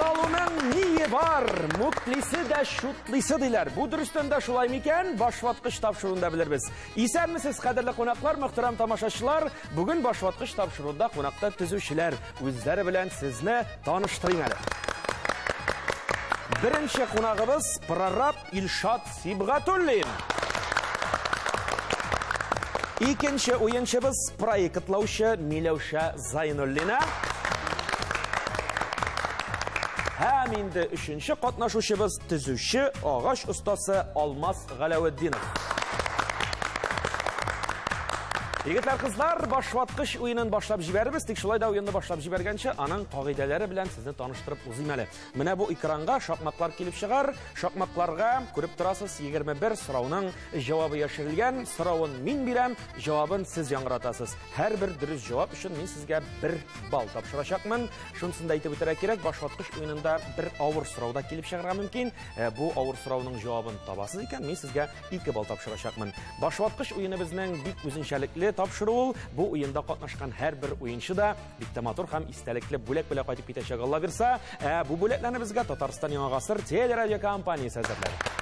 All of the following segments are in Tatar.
Салуның ние бар, мутлисы да шутлисы диләр. Бу дөрестән дә шулай микән? Башваткыч тапшыруында белербез. Исәнмесез, кадерле кунаклар, мөхтәрәм тамашачылар. Бүген Башваткыч тапшыруында кунакта төзүчеләр. Үзләре белән сезне таныштырыйм әле. Беренче кунагыбыз прораб Илшат Сибгатуллин. Икенче уенчыбыз проектлаучы Миләүшә Зайнуллина. Һәм инде өченче катнашучыбыз төзүче агач остасы Алмаз Галәветдинов. Егетләр, кызлар, башваткыч уенын башлап җибәрербез. Тик шулай да уенны башлап җибәргәнче, аның кагыйдәләре белән сезне таныштырып узыйм әле. Менә бу экранга шакмаклар килеп чыгар. Шакмакларга, күреп торасыз, 21 сорауның җавабы яшерелгән. Соравын мин бирәм, җавабын сез яңгыратасыз. Һәрбер дөрес җавап өчен мин сезгә 1 балл тапшырачакмын. Шунысын да әйтеп үтәргә кирәк, башваткыч уенында бер авыр сорау да килеп чыгарга мөмкин. Бу авыр сорауның җавабын табасыз икән, мин сезгә 2 балл тапшырачакмын. Башваткыч уены безнең бик үзенчәлекле тапшыру ул. Бу уенда катнашкан һәрбер уенчы да бик тә матур һәм истәлекле бүләк белән кайтып китәчәк, Алла бирса. Бу бүләкләрне безгә Татарстан Яңа Гасыр телерадиокомпаниясе әзерләде.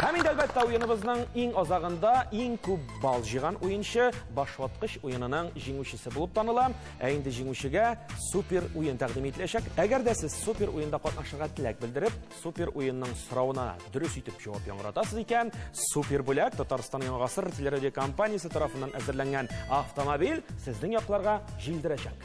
Һәм инде әлбәттә уеныбызның иң азагында иң күп балл җыйган уенчы башваткыч уенының җиңүчесе булып таныла. Ә инде җиңүчегә супер уен тәкъдим ителәчәк. Әгәр дә сез супер уенда катнашырга теләк белдереп, супер уенның соравына дөрес итеп җавап яңгыратасыз икән, супер бүләк Татарстан Яңа Гасыр телерадиокомпаниясе тарафыннан әзерләнгән автомобиль сезнең якларга җилдерәчәк.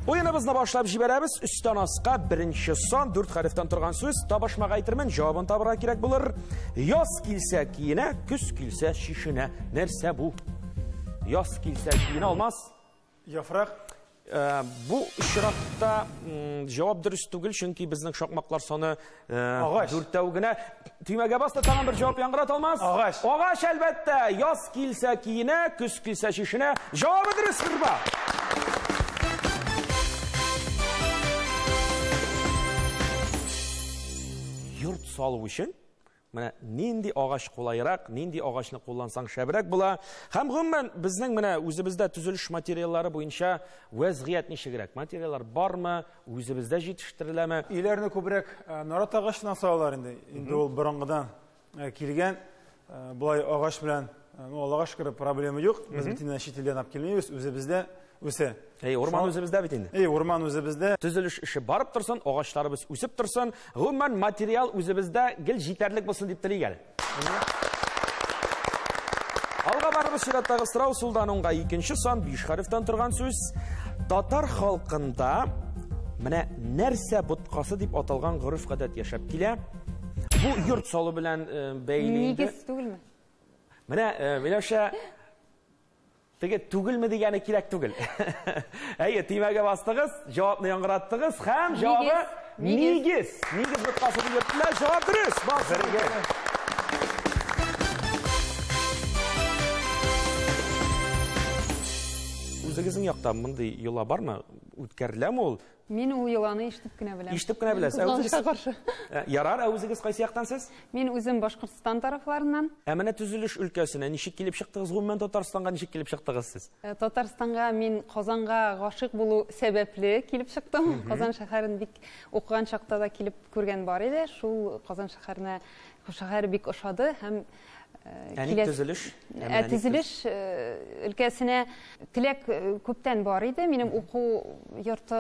Уеныбызны башлап җибәрәбез. Өстән аска беренче сан, 4 хәрефтән торган сүз. Табышмак әйтермен, җавабын табырга кирәк булыр. Яз килсә киенә, көз килсә чишенә. Нәрсә бу? Яз килсә киенә, Алмаз. Яфрак. Бу очракта җавап дөрес түгел, чөнки безнең шакмаклар саны Агач. Дүртәү генә. Төймәгә басты, тагын бер җавап яңгырат, Алмаз. Агач. Агач, әлбәттә. Яз килсә киенә, көз килсә чишенә. Җавабы дөрес, бер балл. Йорт салу өчен менә нинди агач кулайрак, нинди агачны куллансаң шәбрәк була. Һәм гомумән безнең менә үзебездә төзелеш материаллары буенча вәзгыять ничегрәк? Материаллар бармы? Үзебездә җитештереләме? Өйләрне күбрәк нарат агачыннан салалар инде. Инде ул борынгыдан килгән, болай агач белән, ну, Аллага шөкер, проблема юк. Без бит инде чит илдән алып килмибез, үзебездә үсә. Әй, урман үзебездә бит инде. Әй, урман үзебездә. Төзелеш эше барып торсын, агачларыбыз үсеп торсын, гомумән материал үзебездә гел җитәрлек булсын дип телик әле. Алга барыбыз, чираттагы сорау сулдан уңга икенче сан, 5 хәрефтән торган сүз. Татар халкында менә нәрсә боткасы дип аталган гореф-гадәт яшәп килә. Бу йорт салу белән бәйле инде. Нигез түгелме? Менә Миләүшә, теге түгелме дигәне кирәк түгел. Әйе, төймәгә бастыгыз, җавапны яңгыраттыгыз һәм җавабы Нигез. нигез. Нигез боткасы дип йөрттеләр, җавап дөрес. Бас. Үзегезнең якта мондый йола бармы? Үткәреләме ул? Мин ул йоланы ишетеп кенә беләм. Ишетеп кенә беләсез. Ә Кызганычка үзегез? каршы. Ярар, ә үзегез кайсы яктан сез? Мин үзем Башкортстан тарафларыннан. Ә менә төзелеш өлкәсенә ничек килеп чыктыгыз? Гомумән Татарстанга ничек килеп чыктыгыз сез? Татарстанга мин Казанга гашыйк булу сәбәпле килеп чыктым. Казан шәһәрен бик укыган чакта да килеп күргән бар иде. Шул Казан шәһәре бик ошады һәм Ә ник киләсе төзелеш? Ә менә ник Төзелеш өлкәсенә теләк күптән бар иде. Минем уку йорты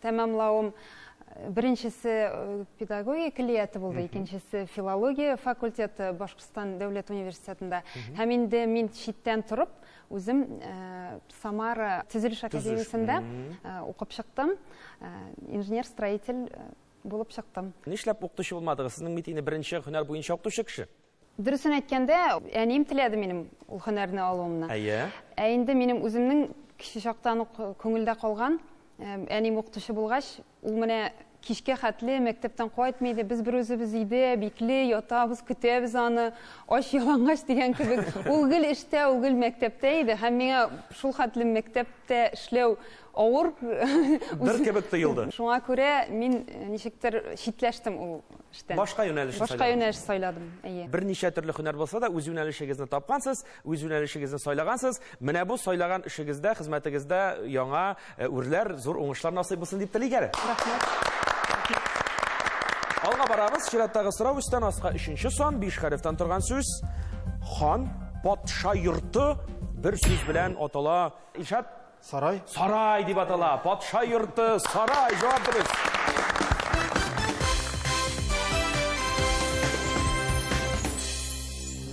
тәмамлавым беренчесе педагогия көллияте булды, икенчесе филология факультеты Башкортстан дәүләт университетында. Һәм инде мин читтән торып үзем Самара төзелеш Төзелеш. академиясендә, укып чыктым. Инженер-строитель булып чыктым. Нишләп укытучы булмадыгыз? Сезнең бит инде беренче һөнәр буенча укытучы кеше. Дөресен әйткәндә, әнием теләде минем ул һөнәрне алуымны. Ә инде минем үземнең кече чактан ук күңелдә калган, әнием укытучы булгач, ул менә кичкә хәтле мәктәптән кайтмый иде. Без бер үзебез өйдә бикле ятабыз, көтәбез аны, ач ялангач дигән кебек. Ул гел эштә, ул гел мәктәптә иде. Һәм миңа шул хәтле мәктәптә эшләү авыр. Бер кебек тоелды. Шуңа күрә мин ничектер читләштем ул эштән. Башка юнәлеш сайладым. Башка юнәлеш сайладым, әйе. Берничә төрле һөнәр булса да, үз юнәлешегезне тапкансыз, үз юнәлешегезне сайлагансыз. Менә бу сайлаган эшегездә, хезмәтегездә яңа үрләр, зур уңышлар насыйп булсын дип телик әле. Рәхмәт. Алга барабыз. Чираттагы сорау өстән аска 3нче сан, 5 хәрефтән торган сүз. Хан, патша йорты бер сүз белән атала. Илшат? Сарай. Сарай дип атала. Патша йорты, сарай. Җавап дөрес.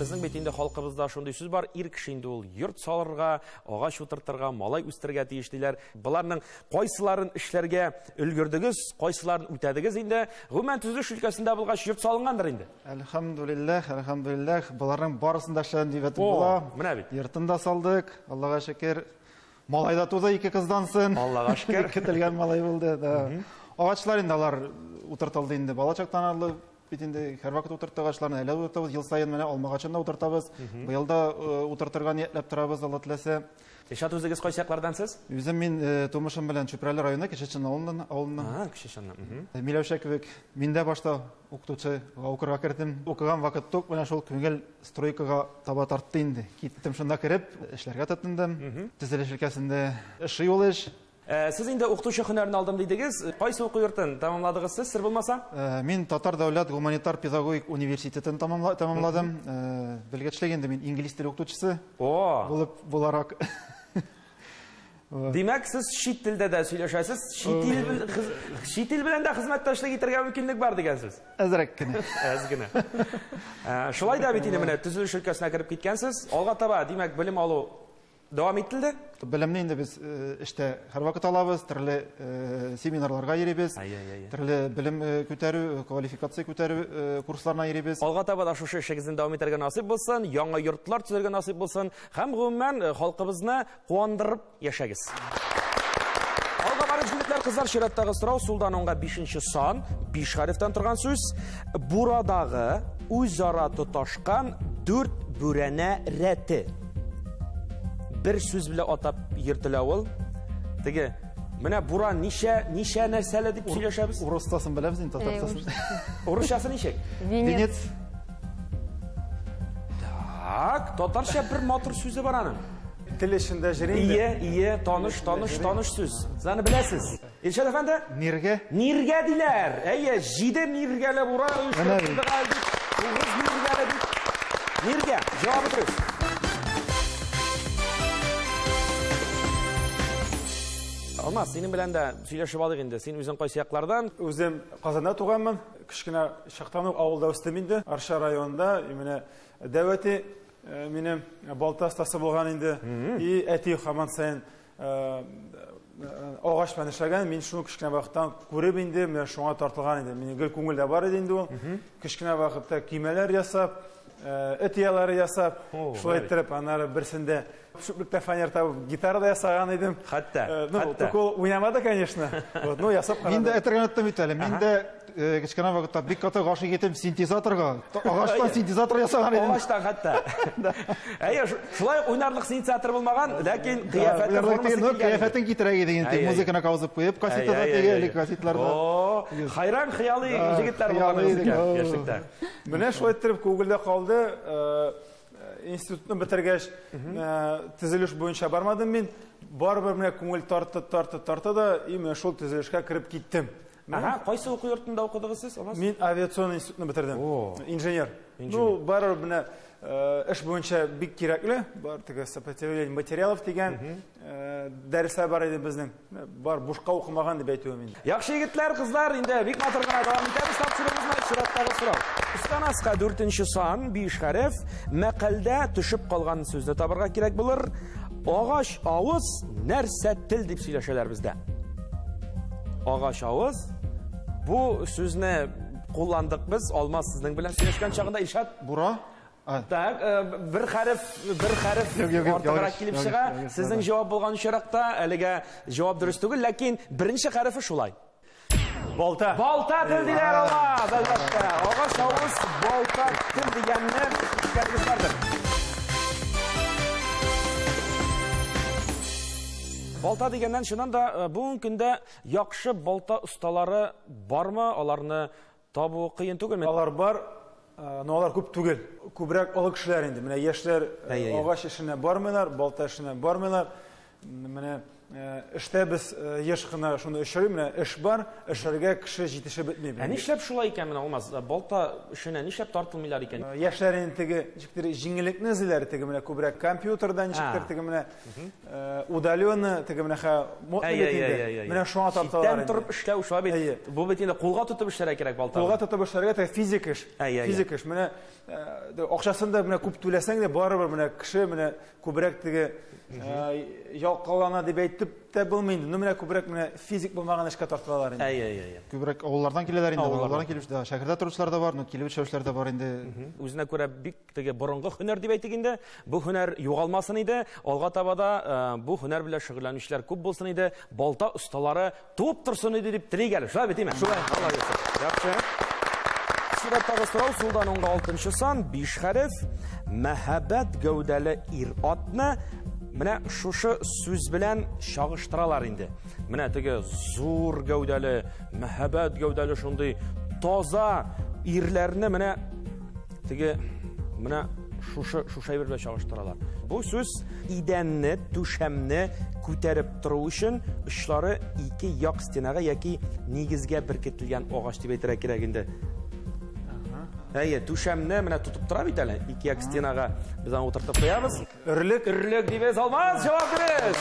Безнең бит инде халкыбызда шундый сүз бар, ир кеше инде ул йорт салырга, агач утыртырга, малай үстерергә тиеш диләр. Боларның кайсыларын эшләргә өлгердегез, кайсыларын үтәдегез инде? Гомумән, төзелеш өлкәсендә булгач, йорт салынгандыр инде. Әлхәмдүлилләһ, әлхәмдүлилләһ, боларның барысын да эшләдем дип әйтеп була. Менә бит. Йортын да салдык, Аллага шөкер. Малай да туды ике кыздан соң. Аллага шөкер. Көтелгән малай булды, да. Агачлар инде алар утыртылды инде. Бала чактан алып бит инде һәрвакыт утырттык агачларны, әле утыртабыз, ел саен менә алмагачын да утыртабыз. Быел да утыртырга ниятләп торабыз, Алла теләсә. Илшат, үзегез кайсы яклардан сез? Үзем мин тумышым белән Чүпрәле районы Кече Чынлы авылыннан. А, Кече Чынлы. Миләүшә кебек мин дә башта укытучыга укырга кердем. Укыган вакытта ук менә шул күңел стройкага таба тартты инде. Киттем шунда кереп, эшләргә тотындым. Төзелеш өлкәсендә эшли ул эш. Сез инде укытучы һөнәрен алдым дидегез. Кайсы уку йортын тәмамладыгыз сез, сер булмаса? Мин Татар дәүләт гуманитар педагогик университетын тәмамладым. Белгечлек инде мин инглиз теле укытучысы булып буларак. Димәк, сез чит телдә дә сөйләшәсез, чит ил белән дә хезмәттәшлек итәргә мөмкинлек бар дигән сүз. Әзрәк кенә. Әз генә. Шулай да бит инде менә төзелеш өлкәсенә кереп киткәнсез. Алга таба, димәк, белем алу дәвам ителде? Белемне инде без эштә һәрвакыт алабыз, төрле семинарларга йөрибез, төрле белем күтәрү, квалификация күтәрү курсларына йөрибез. Алга таба да шушы эшегезне дәвам итәргә насыйп булсын, яңа йортлар төзергә насыйп булсын һәм гомумән халкыбызны куандырып яшәгез. Алга барып, егетләр, кызлар, чираттагы сорау сулдан уңга 5нче сан, 5 хәрефтән торган сүз. Бурадагы үзара тоташкан 4 бүрәнә рәте. Бер сүз белән атап йөртелә ул. Теге, менә бура ничә нәрсәле дип сөйләшәбез? Урысчасын беләбез инде, татарчасын. Урысчасы ничек? Венец. Так, татарча бер матур сүзе бар аның. Тел эчендә җыри инде. Ие, ие, таныш, таныш, таныш сүз. Сез аны беләсез. Илшат әфәнде? Ниргә. Ниргә диләр. Әйе, 7 ниргәле бура, 3 9 ниргәле дип. Ниргә? Җавабы дөрес. Алмаз, синең белән дә сөйләшеп алыйк инде. Син үзең кайсы яклардан? Үзем Казанда туганмын. Кечкенә чактан ук авылда үстем инде. Арча районында, менә дәү әти минем балта остасы булган инде. И әти һаман саен агач белән эшләгән. Мин шуны кечкенә вакыттан күреп инде, менә шуңа тартылган инде. Минем гел күңелдә бар иде инде ул. Кечкенә вакытта көймәләр ясап, эт оялары ясап, шулай иттереп, аннары берсендә чүплектә фанер табып гитара да ясаган идем. Хәтта, Ну, хәтта. только ул уйнамады, конечно. Вот, ну, ясап карадым. Мин дә әйтергә оныттым бит әле. Мин дә кечкенә вакытта бик каты гашыйк итеп синтезаторга, агачтан синтезатор ясаган идем. Агачтан хәтта. Әйе, шулай ук уйнарлык синтезатор булмаган, ләкин кыяфәте Уйнарлык формасы түгел, но килгән иде. кыяфәтен китерә иде инде. Әйе, әйе. Музыканы кабызып куеп, кассетада Әйе, теге әйе, элек әйе. кассетларда. О, хайран хыялый Да, егетләр хыялый булган идек, икән о. яшьлектә. Менә шулай иттереп күңелдә калды. Институтны бетергәч, төзелеш буенча бармадым мин. Барыбер менә күңел тартты, тартты, тартты да, и менә шул төзелешкә кереп киттем. Ага, кайсы уку йортында укыдыгыз сез, Алмаз? Мин авиацион институтны бетердем. О. Инженер. Инженер. Ну, барыбер менә эш буенча бик кирәкле, бар теге сопротивление материалов дигән дәресләр бар иде безнең. Бар бушка укымаган дип әйтүем инде. Яхшы егетләр, кызлар, инде бик матур гына дәвам итәбез тапшыруыбызны. Чираттагы сорау. Өстән аска 4нче сан, 5 хәреф, мәкальдә төшеп калган сүзне табарга кирәк булыр. Агач авыз, нәрсә тел дип сөйләшәләр бездә. Агач авыз. Бу сүзне кулландык без, Алмаз сезнең белән сөйләшкән чагында. Илшат? Бура. Так, бер хәреф, бер хәреф Юк, юк, юк, артыграк ялгыш, килеп ялгыш, чыга. ялгыш, Сезнең ялгыш. җавап булган очракта әлегә җавап дөрес түгел, ләкин беренче хәрефе шулай. Балта. Балта тел диләр Алмаз, әлбәттә. Агач авыз, балта тел дигәнне ишеткәнегез бардыр. Балта дигәннән, чыннан да бүгенге көндә яхшы балта осталары бармы? Аларны табу кыен түгелме? Алар бар, но алар күп түгел. Күбрәк олы кешеләр инде. Менә яшьләр агач эшенә бармыйлар, балта эшенә бармыйлар. Менә эштә без еш кына шуны очрый, менә эш бар, эшләргә кеше җитешеп бетми. Ә нишләп шулай икән менә, Алмаз? Балта эшенә нишләп тартылмыйлар икән? Яшьләр инде теге ничектер җиңеллекне эзлиләр, теге менә күбрәк компьютерда ничектер теге менә удаленно, теге менә модный бит инде. Менә шуңа тарталар. Читтән торып эшләү шулай бит. Бу бит инде кулга тотып эшләргә кирәк балтаны. Кулга тотып эшләргә теге физик эш. Физик эш. Менә акчасын да менә күп түләсәң дә барыбер менә кеше менә күбрәк теге ялкаулана дип әйтеп тә булмый инде. Ну менә күбрәк менә физик булмаган эшкә тартылалар инде. Әй. Күбрәк авыллардан киләләр инде, авыллардан килеп, да, шәһәрдә торучылар да бар, но килеп эшләүчеләр дә бар инде. Үзенә күрә бик теге борынгы һөнәр дип әйтик инде. Бу һөнәр югалмасын иде. Алга таба да бу һөнәр белән шөгыльләнүчеләр күп булсын иде. Балта осталары туып торсын иде дип телик әле. Шулай бит, димме? Шулай. Алла бирсен. Яхшы. Чираттагы сорау сулдан уңга 6 сан, 5 хәреф. Мәһабәт гәүдәле ир-атны менә шушы сүз белән чагыштыралар инде. Менә теге зур гәүдәле, мәһабәт гәүдәле шундый таза ирләрне менә теге менә шушы әйбер белән чагыштыралар. Бу сүз идәнне, түшәмне күтәреп тору өчен очлары ике як стенага яки нигезгә беркетелгән агач дип әйтергә кирәк инде. Әйе, түшәмне менә тотып тора бит әле. Ике як стенага без аны утыртып куябыз. Өрлек. Өрлек дибез. Алмаз, җавап дөрес.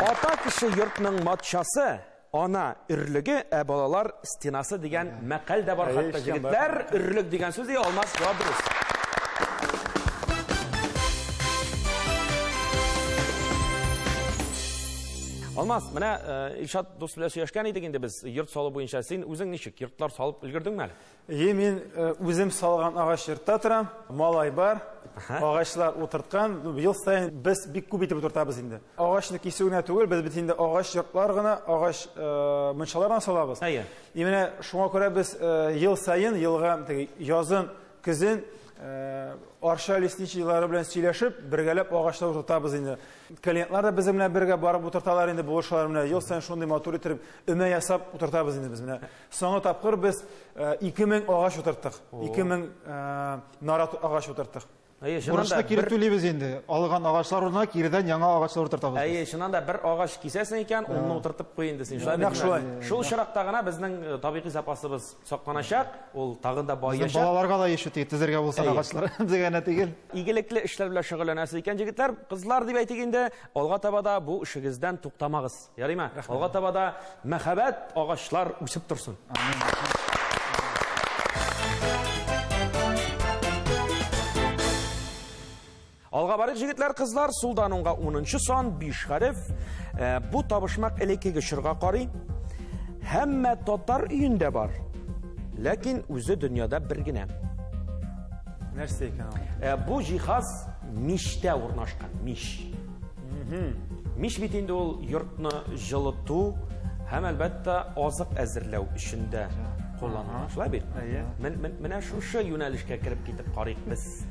Ата кеше йортның матчасы, ана өрлеге, ә балалар стенасы дигән мәкаль дә бар хәтта, егетләр. Өрлек дигән сүз, Алмаз, җавап дөрес. Алмаз, менә Илшат дус белән сөйләшкән идек инде без йорт салу буенча. Син үзең ничек йортлар салып өлгердеңме әле? Е, мин үзем салган агач йортта торам. Малай бар, агачлар утырткан. Ел саен без бик күп итеп утыртабыз инде. Агачны кисү генә түгел, без бит инде агач йортлар гына, агач мунчалар гына салабыз. И менә шуңа күрә без ел саен, елга теге язын, көзен Арча лесничийлары белән сөйләшеп, бергәләп агачлар утыртабыз инде. Клиентлар да безнең белән бергә барып утырталар инде, булышалар менә. Ел саен шундый матур итеп өмә ясап утыртабыз инде без менә. Соңгы тапкыр без 2000 агач утырттык. 2000 нарат агач утырттык. Әйе, чыннан да Бурычны кире түлибез инде. Алган агачлар урынына киредән яңа агачлар утыртабыз. Әйе, чыннан да бер агач кисәсең икән, унны утыртып куй инде син. Шулай бит. Шулай. Шул очракта гына безнең табигый запасыбыз сакланачак, ул тагын да баячак. Балаларга да ишү тизергә булса агачлар безгә генә түгел. Игелекле эшләр белән шөгыльләнәсез икән, егетләр, кызлар дип әйтик инде, алга таба да бу эшегездән туктамагыз. Ярыймы? Алга таба да мәхәббәт агачлар үсеп торсын. Алга барыйк, егетләр, кызлар, сулдан уңга 10 сан, 5 хәреф. Бу табышмак элеккеге чорга карый. Һәммә татар өендә бар. Ләкин үзе дөньяда бер генә. Нәрсә икән ул? Бу җиһаз миштә урнашкан, миш. Миш бит инде ул йортны җылыту һәм әлбәттә азык әзерләү өчен дә кулланыла. Шулай бит? Менә шушы юнәлешкә кереп китеп карыйк без.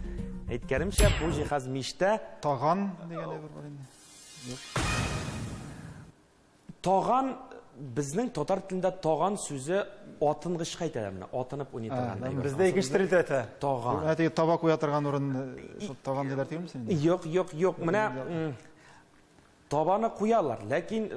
Әйткәнемчә, бу җиһаз миштә. Таган дигән әйбер бар инде. Юк. Таган, безнең татар телендә таган сүзе атынгычка әйтәләр менә, атынып уйный торган әйбер. Бездә икенче телдә әйтә. Таган. Ә теге таба куя торган урын, шул таган диләр түгелме син? Юк, юк, юк. Менә табаны куялар, ләкин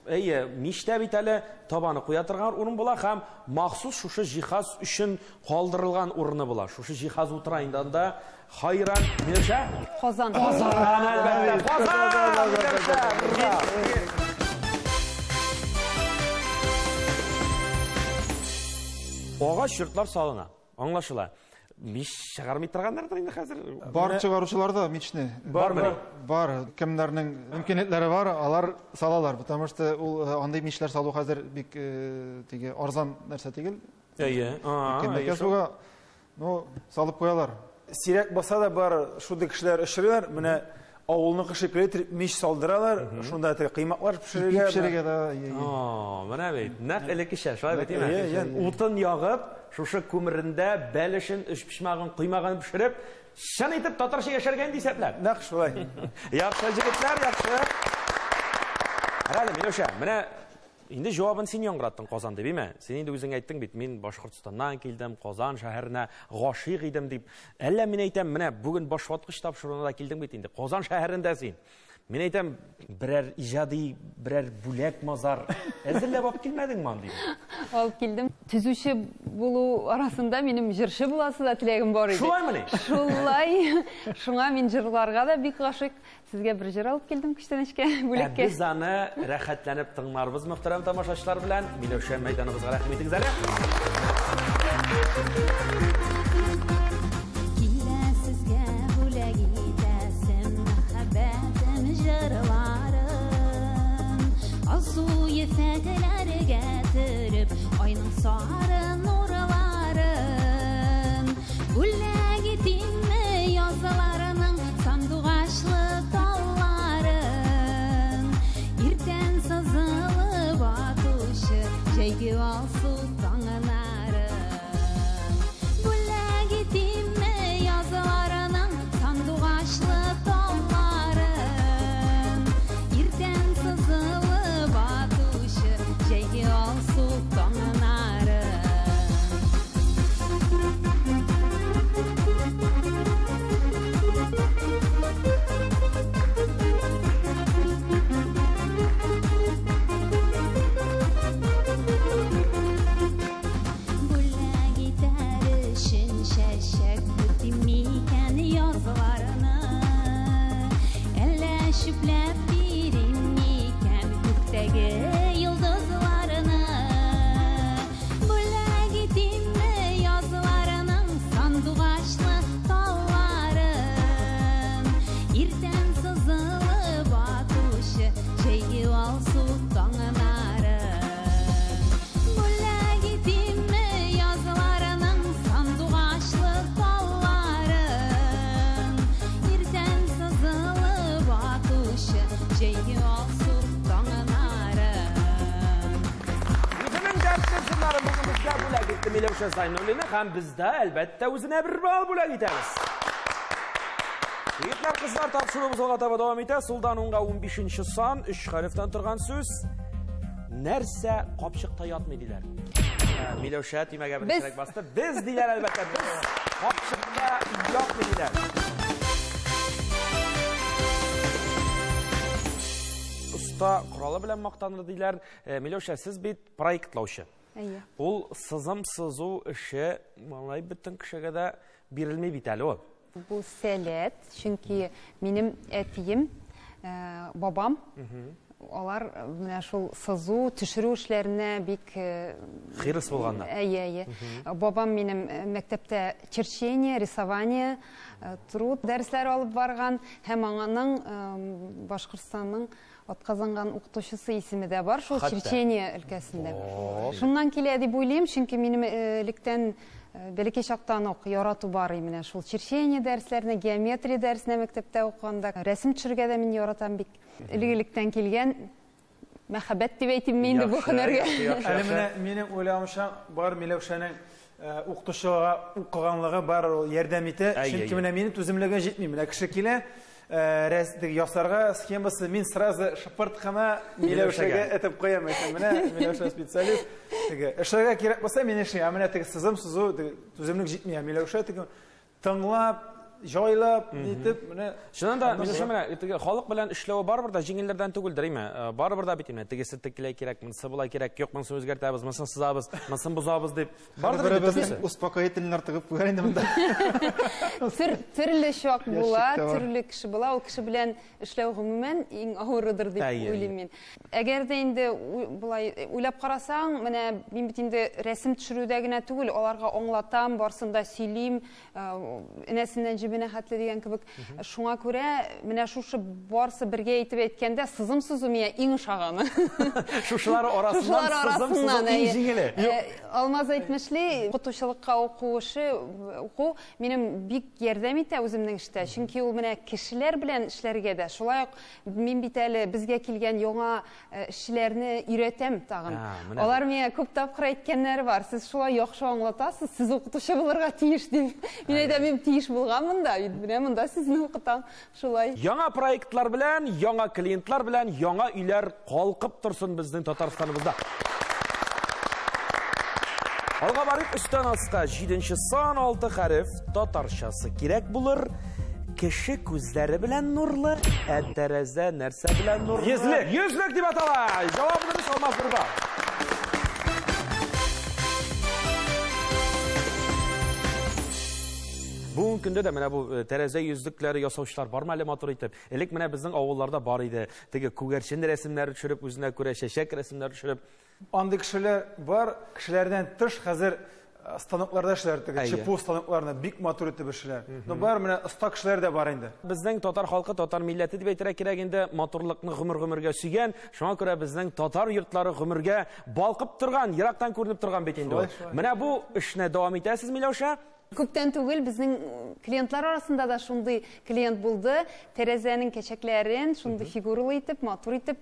әйе, миштә бит әле табаны куя торган урын була һәм махсус шушы җиһаз өчен калдырылган урыны була. Шушы җиһаз утыра инде анда. Хайран, Миләүшә? Казан. Казан, әлбәттә. Казан! Миләүшә! Агач йортлар салына, аңлашыла. Мич чыгармый торганнардыр инде хәзер. Бар чыгаручылар да мичне. Бармы? Бар. Кемнәрнең мөмкинлекләре бар, алар салалар, потому что ул андый мичләр салу хәзер бик теге арзан нәрсә түгел. Әйе. Кемнәр ну, салып куялар. Сирәк баса да бар, шундый кешеләр эшлиләр. Менә авылныкы шикелле мич салдыралар, шунда теге кыймаклар пешерергә. Пешерергә да. Менә бит, нәкъ элеккечә, шулай бит, димме? Утын ягып, Шушы күмерендә бәлешен, өчпочмагын, коймагын пешереп, чын итеп татарча яшәргә инде исәпләр. Нәкъ шулай. Яхшы, җегетләр, яхшы. Әле, Миләүшә, менә инде җавабын син яңгыраттың Казан дип, име? Син инде үзең әйттең бит, мин Башкортстаннан килдем, Казан шәһәренә гашыйк идем дип. Әллә мин әйтәм, менә бүген Башваткыч тапшыруына да килдең бит инде. Казан шәһәрендә син. Мин әйтәм, берәр иҗади, берәр бүләк мазар әзерләп алып килмәдеңме андый? Алып килдем. Төзүче булу арасында минем җырчы буласы да теләгем бар иде. Шулаймыни? Шулай. Шуңа мин җырларга да бик гашыйк. Сезгә бер җыр алып килдем күчтәнәчкә, бүләккә. Ә без аны рәхәтләнеп тыңларбыз мөхтәрәм тамашачылар белән. Миләүшә мәйданыбызга рәхим итегез әле. Килә сезгә бүләк итәсем мәхәббәтем җырларым. Алсу ефәкләргә төреп, айның сары нурларын. Бүләк итимме язларының сандугачлы талларын. Иртән сызылып атучы җәйге алсу таңнарын. Бүләк итимме язларының сандугачлы талларын. Иртән сызылып атучы җәйге алсу таңнарын. Бүләк итәр өчен чәчәк көтим микән язларны? Әллә чүпләп бирим микән күктәге йолдызларны? Бүләк итимме язларының сандугачлы талларын? Иртән сызылып атучы җәйге алсу таңнарын. Бүләк итимме язларының сандугачлы талларын? Иртән сызылып атучы җәйге алсу таңнарын. Үзенең дәртле җырларын бүген безгә бүләк итте Миләүшә Зайнуллина һәм без дә, әлбәттә, үзенә бер балл бүләк итәбез. Егетләр, кызлар, тапшыруыбыз алга таба дәвам итә. Сулдан уңга 15 сан, 3 хәрефтән торган сүз. Нәрсә капчыкта ятмый диләр. Миләүшә төймәгә беренчерәк басты. Без диләр, әлбәттә, без капчыкта ятмый диләр. Оста коралы белән мактаныр диләр. Миләүшә, сез бит проектлаучы. Әйе. Ул сызым сызу эше малай бөтен кешегә дә бирелми бит әле ул. Бу сәләт, чөнки минем әтием, бабам, алар менә шул сызу, төшерү эшләренә бик хирыс булганнар. Әйе, әйе. Бабам минем мәктәптә черчение, рисование, труд дәресләре алып барган һәм аның Башкортстанның атказанган укытучысы исеме дә бар шул черчение өлкәсендә. Шуннан килә дип уйлыйм, чөнки минем электән бәләкәй чактан ук ярату бар менә шул черчение дәресләренә, геометрия дәресенә мәктәптә укыганда, рәсем төшерергә дә мин яратам бик. Элек-электән килгән мәхәббәт дип әйтим мин инде бу һөнәргә. Әле менә минем уйлавымча, бар Миләүшәнең укытучыга укыганлыгы бар ул ярдәм итә, чөнки менә минем түземлегем җитми. Менә кеше килә, ясарга схемасы, мин сразу шыпырт кына Миләүшәгә этеп куям, әйтәм, менә Миләүшә специалист. Теге эшләргә кирәк булса, мин эшлим. Ә менә теге сызым сызу, теге түземлек җитми. Ә Миләүшә теге тыңлап, җайлап, нитеп, менә. Чыннан да, Миләүшә, менә теге халык белән эшләве барыбер дә җиңелләрдән түгелдер, әйме? Барыбер дә бит инде тегесе текеләй кирәк, монысы болай кирәк, юк, монысын үзгәртәбез, монысын сызабыз, монысын бозабыз дип. Барыбер инде Бер-беребезнең төрлесе. успокоительнар тыгып куйган инде монда. Төрле чак була, Ящикта бар. төрле кеше була. Ул кеше белән эшләү гомумән иң авырыдыр дип уйлыйм мин. Әгәр дә инде болай уйлап карасаң, менә мин бит инде рәсем төшерүдә генә түгел, аларга аңлатам, барсын да сөйлим, энәсеннән җебенә җебенә хәтле дигән кебек. Шуңа күрә менә шушы барсы бергә итеп әйткәндә, сызым сызу миңа иң ошаганы. Шушылар арасыннан сызым сызу иң җиңеле. Алмаз әйтмешли, укытучылыкка уку эше, уку минем бик ярдәм итә үземнең эштә. Чөнки ул менә кешеләр белән эшләргә дә, шулай ук мин бит әле безгә килгән яңа эшчеләрне өйрәтәм тагын. Алар миңа күп тапкыр әйткәннәре бар. Сез шулай яхшы аңлатасыз, сез укытучы булырга тиеш дип. Мин әйтәм, мин тиеш булганмын да, менә монда сезне укытам. Шулай. Яңа проектлар белән, яңа клиентлар белән, яңа өйләр калкып торсын безнең Татарстаныбызда. Алга барыйк, өстән аска 7 сан, 6 хәреф, татарчасы кирәк булыр. Кеше күзләре белән нурлы, ә тәрәзә нәрсә белән нурлы? Йөзлек. Йөзлек дип атала. Җавабы дөрес, Алмаз Нурба. Бүгенге көндә дә менә бу тәрәзә йөзлекләре ясаучылар бармы әле матур итеп? Элек менә безнең авылларда бар иде. Теге күгәрчен рәсемнәре төшереп, үзенә күрә чәчәк рәсемнәре төшереп. Андый кешеләр бар, кешеләрдән тыш хәзер станокларда эшләр, теге ЧПУ станокларында бик матур итеп эшләр. Но бар менә оста кешеләр дә бар инде. Безнең татар халкы, татар милләте дип әйтергә кирәк инде, матурлыкны гомер-гомергә сөйгән. Шуңа күрә безнең татар йортлары гомергә балкып торган, ерактан күренеп торган бит инде ул. Менә бу эшне дәвам итәсез, Миләүшә? Күптән түгел безнең клиентлар арасында да шундый клиент булды. Тәрәзәнең кәчәкләрен шундый фигуралы итеп, матур итеп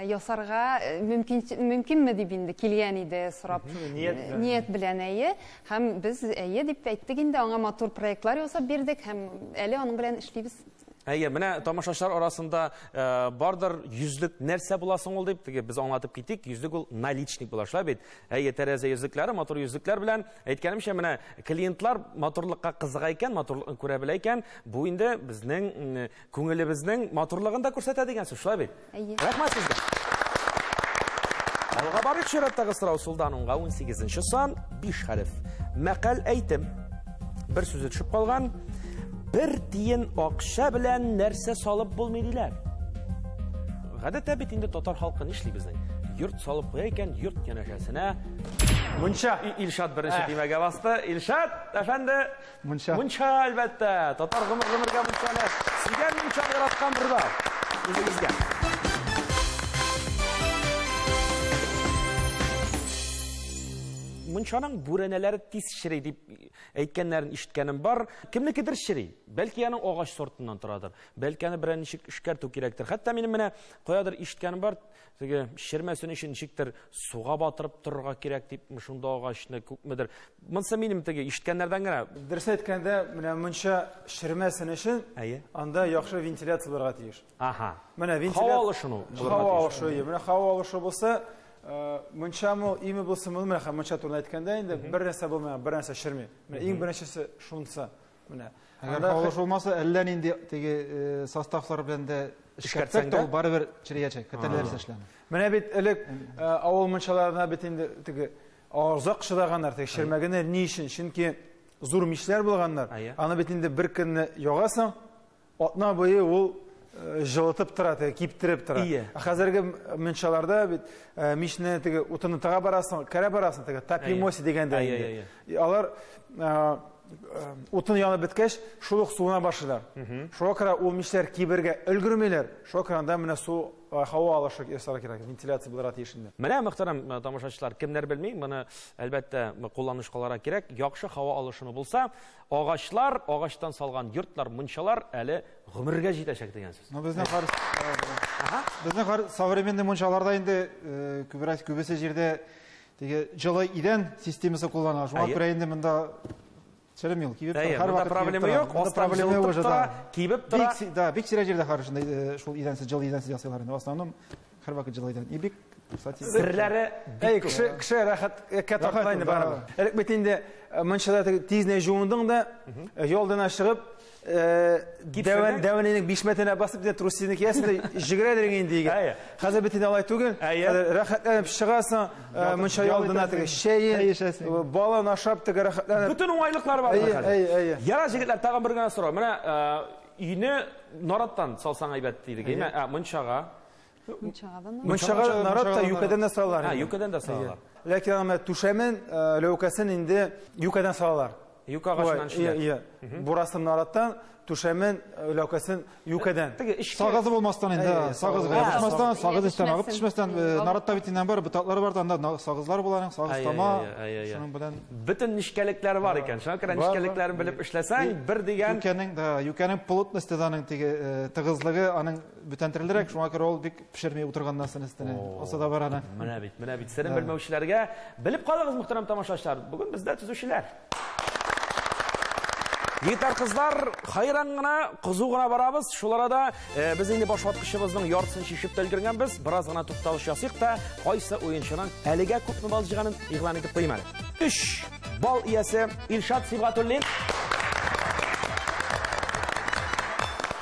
ясарга мөмкинме дип инде килгән иде сорап. Ният белән, әйе. Һәм без әйе дип әйттек инде, аңа матур проектлар ясап бирдек һәм әле аның белән эшлибез. Әйе, менә тамашачылар арасында бардыр йөзлек нәрсә була соң ул дип, теге без аңлатып китик, йөзлек ул наличник була, шулай бит? Әйе, тәрәзә йөзлекләре, матур йөзлекләр белән, әйткәнемчә, менә клиентлар матурлыкка кызыга икән, матурлыкны күрә белә икән, бу инде безнең күңелебезнең матурлыгын да күрсәтә дигән сүз, шулай бит? Әйе. Рәхмәт сезгә. Алга барыйк, чираттагы сорау сулдан уңга 18 сан, 5 хәреф. Мәкаль әйтем. Бер сүзе төшеп калган. Бер тиен акча белән нәрсә салып булмый диләр. Гадәттә бит инде татар халкы нишли безнең? Йорт салып куя икән, йорт янәшәсенә мунча. Илшат беренче төймәгә басты. Илшат әфәнде, мунча. Мунча, әлбәттә. Татар гомер-гомергә мунчаны сөйгән, мунчаны яраткан бер бар. Үзегезгә. Мунчаның бүрәнәләре тиз чери дип әйткәннәрен ишеткәнем бар. Кемнекедер чери. Бәлки аның агач сортыннан торадыр. Бәлки аны берәр ничек эшкәртү кирәктер. Хәтта минем менә каядыр ишеткәнем бар, теге чермәсен өчен ничектер суга батырып торырга кирәк дип, шунда агачны күпмедер. Монсы минем теге ишеткәннәрдән генә. Дөрес әйткәндә, менә мунча чермәсен өчен анда яхшы вентиляция булырга тиеш. Ага. Менә вентиляция. Һава алышыну булырга тиеш. Һава алышу, менә һава алышу булса, мунчамы, име булсын, менә мунча турында әйткәндә инде бер нәрсә булмый, бер нәрсә черми. Менә иң беренчесе шунысы. Менә. Әгәр һава алышу булмаса, әллә нинди теге составлар белән дә эшкәртсәк тә, ул барыбер череячәк, хәтта нәрсә эшләнә. Менә бит элек авыл мунчаларына бит инде теге озак чыдаганнар, теге чермәгәннәр. Ни өчен? Чөнки зур мичләр булганнар. Аны бит инде бер көнне ягасың, атна буе ул җылытып тора, теге киптереп тора. Ә хәзерге мунчаларда бит мичне теге утыны тыга барасың, керә барасың, теге топимоси дигәндә инде. Алар утын янып беткәч, шул ук суына башлыйлар. Шуңа күрә ул мичләр кибергә өлгермиләр. Шуңа күрә анда менә су, һава алышы ясарга кирәк, вентиляция булырга тиеш инде. Менә, мөхтәрәм тамашачылар, кемнәр белми, моны әлбәттә кулланышка алырга кирәк. Яхшы һава алышыны булса, агачлар, агачтан салган йортлар, мунчалар әле гомергә җитәчәк дигән сүз. Но безнең хәр, безнең хәр современный мунчаларда инде күбрәк күбесе җирдә теге җылы идән системасы кулланыла. Шуңа күрә инде монда черем юк, кибеп тора. Һәр вакыт проблема юк, астан проблема уже, да. Кибеп тора. Да, бик сирәк җирдә хәр шундай шул идәнсез, җылы идәнсез ясыйлар инде. В основном һәр вакыт җылы идән. И бик, кстати, серләре бик. Кеше, кеше рәхәткә тартыла инде барыбер. Элек бит инде мунчада тиз генә жуындың да, ялдына чыгып, дәвәненең бишмәтенә басып, трусины киясең дә җигерәдер инде егет. Хәзер бит инде алай түгел. Рәхәтләнеп чыгасың, мунча ялдына теге чәен, балын ашап теге рәхәтләнеп. Бөтен уңайлыклар бар хәзер. Яра, җегетләр, тагын бер генә сорау. Менә өйне нараттан салсаң әйбәт дидек, әйме? Ә мунчага? Мунчага нарат та юкәдән дә салалар. Юкәдән дә салалар. Ләкин аны түшәмен, ләүкәсен инде юкәдән салалар. Юкә агачыннан эшлиләр. Ие, бурасын нараттан, түшәмен, ләүкәсен юкәдән. Теге эчке Сагызы булмастан инде, сагызга ябышмастан, сагыз өстән агып төшмәстән, наратта бит инде бар, ботаклары бар, анда сагызлар була аның, сагыз тама, шуның белән. Бөтен нечкәлекләре бар икән. Шуңа күрә нечкәлекләрен белеп эшләсәң, бер дигән юкәнең, да, юкәнең плотности аның теге тыгызлыгы аның бүтән төрлерәк, шуңа күрә ул бик пешерми утырганнан соң өстенә. Асы да бар аның. Менә бит, менә бит. Серен белмәүчеләргә белеп калыгыз, мөхтәрәм тамашачылар. Бүген бездә төзүчеләр. Егетләр, кызлар, хайран гына, кызу гына барабыз. Шул арада без инде башваткычыбызның яртысын чишеп тә өлгергәнбез. Бераз гына тукталыш ясыйк та, кайсы уенчының әлегә күпме балл җыйганын игълан итеп куйыйм әле. 3 балл иясе Илшат Сибгатуллин.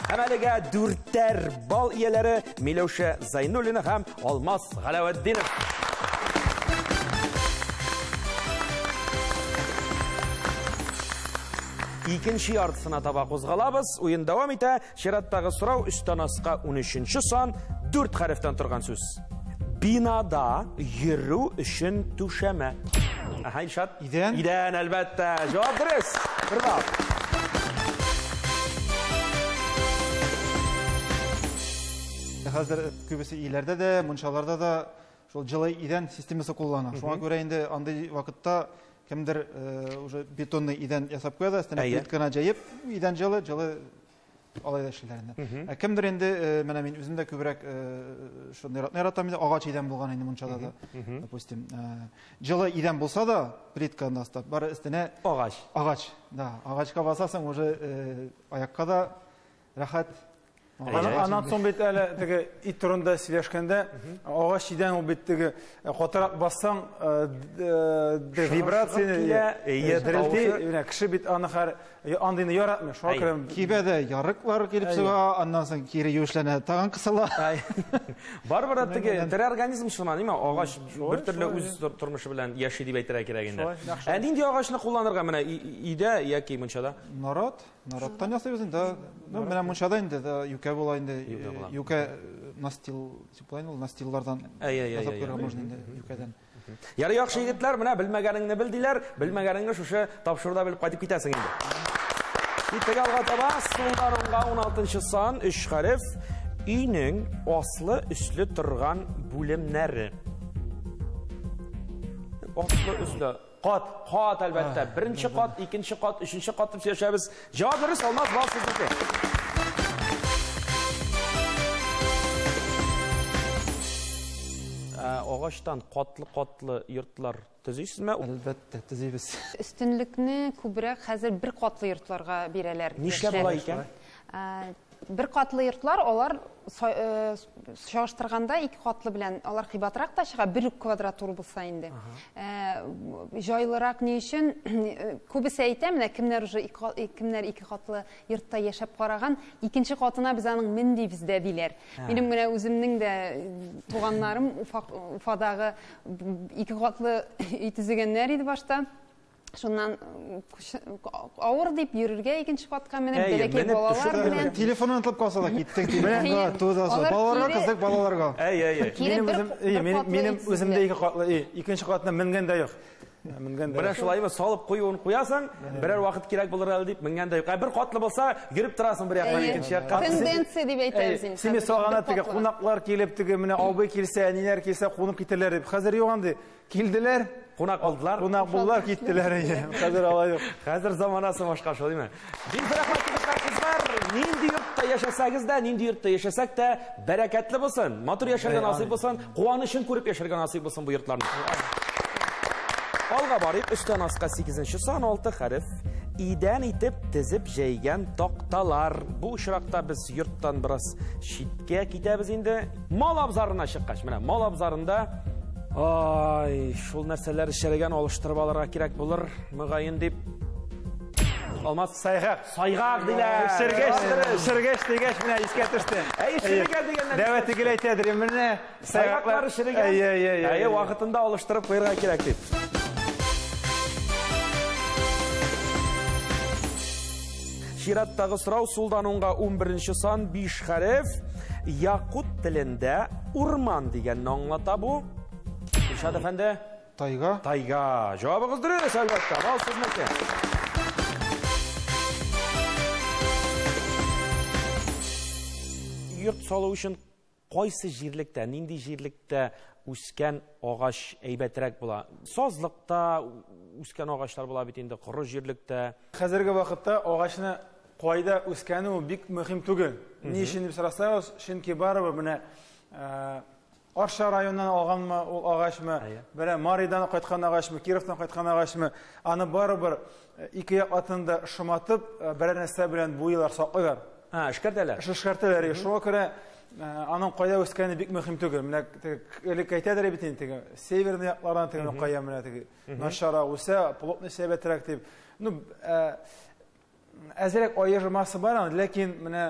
Һәм әлегә 4 балл ияләре Миләүшә Зайнуллина һәм Алмаз Галәветдинов. Икенче яртысына таба кузгалабыз. Уен дәвам итә. Чираттагы сорау өстән аска 13 сан, 4 хәрефтән торган сүз. Бинада йөрү өчен түшәмә. Аһа, Илшат. Идән. Идән, әлбәттә. Җавап дөрес. Бер балл. Хәзер күбесе өйләрдә дә, мунчаларда да шул җылы идән системасы куллана. Шуңа күрә инде андый вакытта кемдер уже бетонный идән ясап куя да, өстенә плитканы җәеп, идән җылы, җылы алай да эшлиләр инде. Ә кемдер инде, менә мин үзем дә күбрәк шундый яратам инде, агач идән булган инде мунчада да, допустим. Җылы идән булса да, плитканы астап, бары өстенә агач. Агач, да, агачка басасың, уже аякка да рәхәт. Аннан соң бит әле теге ит турында сөйләшкәндә, агач идән ул бит теге катырак бассаң, вибрацияне дерелти, менә кеше бит аны хәр андыйны яратмый. Шуңа күрә кибә дә ярыклар килеп чыга, аннан соң кире юешләнә, тагын кысыла. Барыбер теге тере организм шуңа, ниме, агач бер төрле үз тормышы белән яши дип әйтергә кирәк инде. Ә нинди агачны кулланырга менә өйдә яки мунчада? Нарат. Нараттан ясыйбыз инде. Ну, менә мунчада инде да юкә була инде. Юкә настил, дип була инде ул, настиллардан ясап куярга можно инде юкәдән. Ярый, яхшы егетләр, менә белмәгәнеңне бел диләр, белмәгәнеңне шушы тапшыруда белеп кайтып китәсең инде. Киттек алга таба, сулдан уңга 16 сан, 3 хәреф, өйнең аслы өсле торган бүлемнәре. Аслы өсле. Кат, кат, әлбәттә. Беренче кат, икенче кат, өченче кат дип сөйләшәбез. Җавап дөрес, Алмаз, балл сезнеке. Агачтан катлы-катлы йортлар төзисезме? Әлбәттә, төзибез. Өстенлекне күбрәк хәзер бер катлы йортларга бирәләр. Нишләп болай икән? Бер катлы йортлар, алар чагыштырганда ике катлы белән алар кыйбатрак та чыга, бер үк квадратура булса инде. Җайлырак ни өчен? Күбесе әйтә, менә кемнәр уже кемнәр ике катлы йортта яшәп караган, икенче катына без аның мен дибез дә диләр. Минем менә үземнең дә туганнарым Уфадагы ике катлы өй төзегәннәр иде башта. Шуннан авыр дип йөрергә икенче катка менеп, бәләкәй балалар белән. Телефонын онытып калса да киттең, телефонга тузасы. Балаларга кыздык, балаларга. Әй, әй, әй. Минем үземдә ике катлы өй, икенче катына менгән дә юк. Менә шулаймы, салып куюын куясың, берәр вакыт кирәк булыр әле дип менгән дә юк. Ә бер катлы булса, йөреп торасың бер яктан икенче якка. Тенденция дип әйтәбез инде. Сине сагына теге кунаклар килеп, теге менә абый килсә, әниләр килсә, кунып китәләр дип. Хәзер юк андый. Килделәр, кунак алдылар. Кунак булдылар, киттеләр. Хәзер алай юк. Хәзер заманасы башка шул, димме? Бик рәхмәт, егетләр, кызлар. Нинди йортта яшәсәгез дә, нинди йортта яшәсәк тә, бәрәкәтле булсын, матур яшәргә насыйп булсын, куанычын күреп яшәргә насыйп булсын бу йортларның. Алга барыйк, өстән аска 8 сан, 6 хәреф. Идән итеп тезеп җәйгән такталар. Бу очракта без йорттан бераз читкә китәбез инде. Мал абзарына чыккач, менә мал абзарында ай, шул нәрсәләр эчәргән алыштырып алырга кирәк булыр, мөгаен дип. Алмаз сайгак. Сайгак диләр. Шергәч, шергәч дигәч менә искә төште. Әй, шергән дигәннәр. Дәвәт тегел әйтәдер, менә сайгаклар шергән. Әй, әй, әй. Әй, вакытында алыштырып куярга кирәк дип. Чираттагы сорау сулдан уңга 11 сан, 5 хәреф. Якут телендә урман дигәнне аңлата бу. Илшат әфәнде? Тайга. Тайга. Җавабыгыз дөрес, әлбәттә. Бал сезнеке. Йорт салу өчен кайсы җирлектә, нинди җирлектә үскән агач әйбәтрәк була? Сазлыкта үскән агачлар була бит инде, коры җирлектә. Хәзерге вакытта агачны кайда үскәне ул бик мөһим түгел. Ни өчен дип сорасагыз, чөнки барыбер менә Арча районыннан алганмы ул агачмы, менә Маридан кайткан агачмы, Кировтан кайткан агачмы, аны барыбер ике як атын да шоматып, берәр нәрсә белән буйлар саклыйлар. А, эшкәртәләр. Эшкәртәләр. Шуңа күрә аның кайда үскәне бик мөһим түгел. Менә элек әйтәләр бит инде теге северный яклардан теге кая менә теге начаррак үсә, плотность әйбәтрәк дип. Ну, әзрәк аермасы бар аның, ләкин менә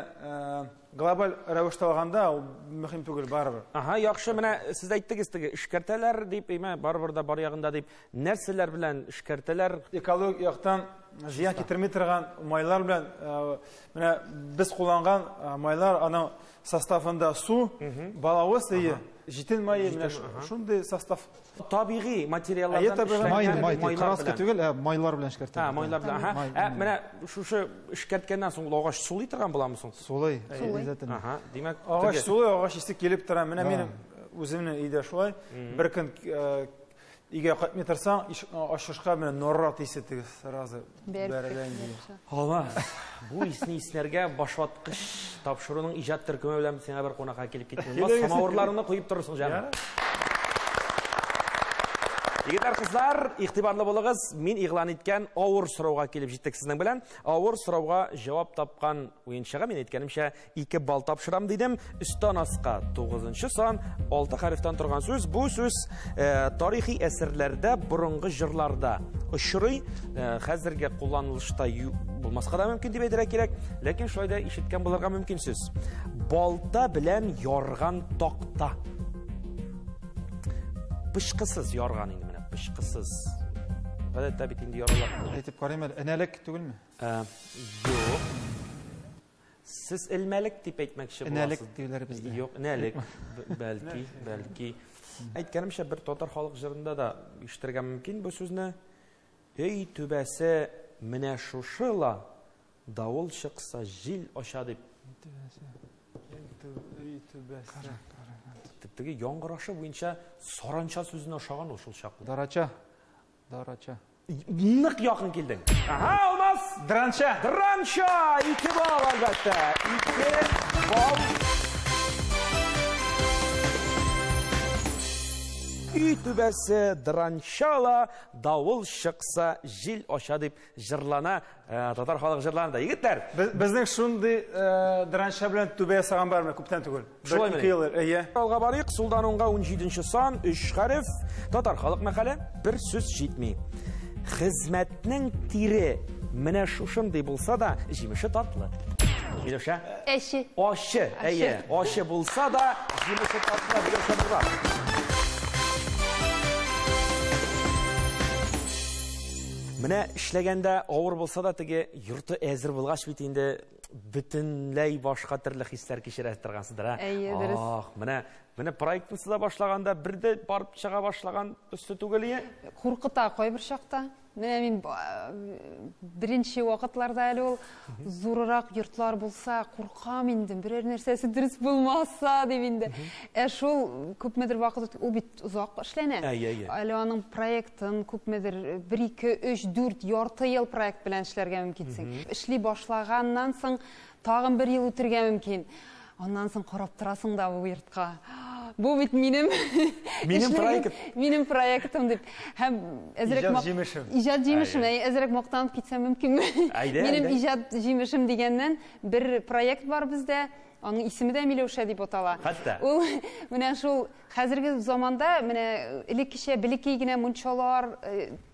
глобаль рәвештә алганда ул мөһим түгел барыбер. Ага, яхшы, менә сез әйттегез теге эшкәртәләр дип, әйме, барыбер дә бар ягында дип, нәрсәләр белән эшкәртәләр? Экологик яктан зыян китерми торган майлар белән, менә без кулланган майлар, аның составында су, балавыз, җитен мае, менә шундый состав. Табигый материаллардан эшләнгән май, май, краска түгел, ә майлар белән эшкәртәләр. Ә, майлар белән. Аһа. Ә менә шушы эшкәрткәннән соң ул агач сулый торган буламы соң? Сулый, обязательно. Аһа, димәк, агач сулый, агач исе килеп тора. Менә минем үземнең өйдә шулай. Бер көн өйгә кайтмый торсаң, ишекне ачышка менә нарат исе теге сразу бәрелә инде. Алмаз, бу исне иснәргә башваткыч тапшыруның иҗат төркеме белән сиңа бер кунакка килеп киттем. Алмаз, самавырларыңны куеп торырсың, җаным. Егетләр, кызлар, игътибарлы булыгыз. Мин игълан иткән авыр сорауга килеп җиттек сезнең белән. Авыр сорауга җавап тапкан уенчыга мин әйткәнемчә 2 балл тапшырам дидем. Өстән аска 9 сан, 6 хәрефтән торган сүз. Бу сүз тарихи әсәрләрдә, борынгы җырларда очрый. Хәзерге кулланылышта булмаска да мөмкин дип әйтергә кирәк, ләкин шулай да ишеткән булырга мөмкин сүз. Балта белән ярган такта. Пычкысыз ярган инде менә, пычкысыз. Гадәттә бит инде яралар. Әйтеп карыйм әле, энәлек түгелме? Юк. Сез элмәлек дип әйтмәкче буласыз. Энәлек диләр бездә. Юк, энәлек. Бәлки, бәлки. Әйткәнемчә, бер татар халык җырында да ишетергә мөмкин бу сүзне. Өй түбәсе менә шушы ла, давыл чыкса, җил ача дип. Өй түбәсе. Теге яңгырашы буенча саранча сүзенә ошаган ул шул чаклы. Дарача. Дарача. Нык якын килдең. Ага, Алмаз. Дранча. Дранча. 2 балл әлбәттә. 2 балл. Өй түбәсе дранчала, давыл чыкса, җил ача дип җырлана татар халык җырларында. Егетләр, безнең шундый дранча белән түбә ясаган бармы күптән түгел? Шулай Бер ике ел, әйе. Алга барыйк, сулдан уңга 17 сан, 3 хәреф, татар халык мәкале, бер сүз җитми. Хезмәтнең тире менә шушындый булса да, җимеше татлы. Миләүшә? Әче. Ачы, әйе. Ачы булса да, җимеше татлы. Миләүшә Нурбат. Менә эшләгәндә авыр булса да, теге йорты әзер булгач бит инде бөтенләй башка төрле хисләр кичерә торгансыздыр, ә? Әйе, дөрес. Ах, менә проектны сыза башлаганда бер дә барып чыга башлаган төсле түгел, ие? Куркыта кайбер чакта. Менә мин беренче вакытларда әле ул зуррак йортлар булса, куркам инде, берәр нәрсәсе дөрес булмаса дип инде. Ә шул күпмедер вакыт ул бит озак эшләнә. Әйе, әйе. Әле аның проектын күпмедер 1, 2, 3, 4 ярты ел проект белән эшләргә мөмкинсең. Эшли башлаганнан соң тагын бер ел үтергә мөмкин. Аннан соң карап торасың да бу йортка. Бу бит минем Минем проект. Минем проектым дип. Һәм әзрәк Иҗат җимешем. Иҗат җимешем, әй, әзрәк мактанып китсәм мөмкинме? Әйдә, Минем әйдә. иҗат җимешем дигәннән бер проект бар бездә. Аның исеме дә Миләүшә дип атала. Хәтта. Ул менә шул хәзерге заманда менә элеккечә бәләкәй генә мунчалар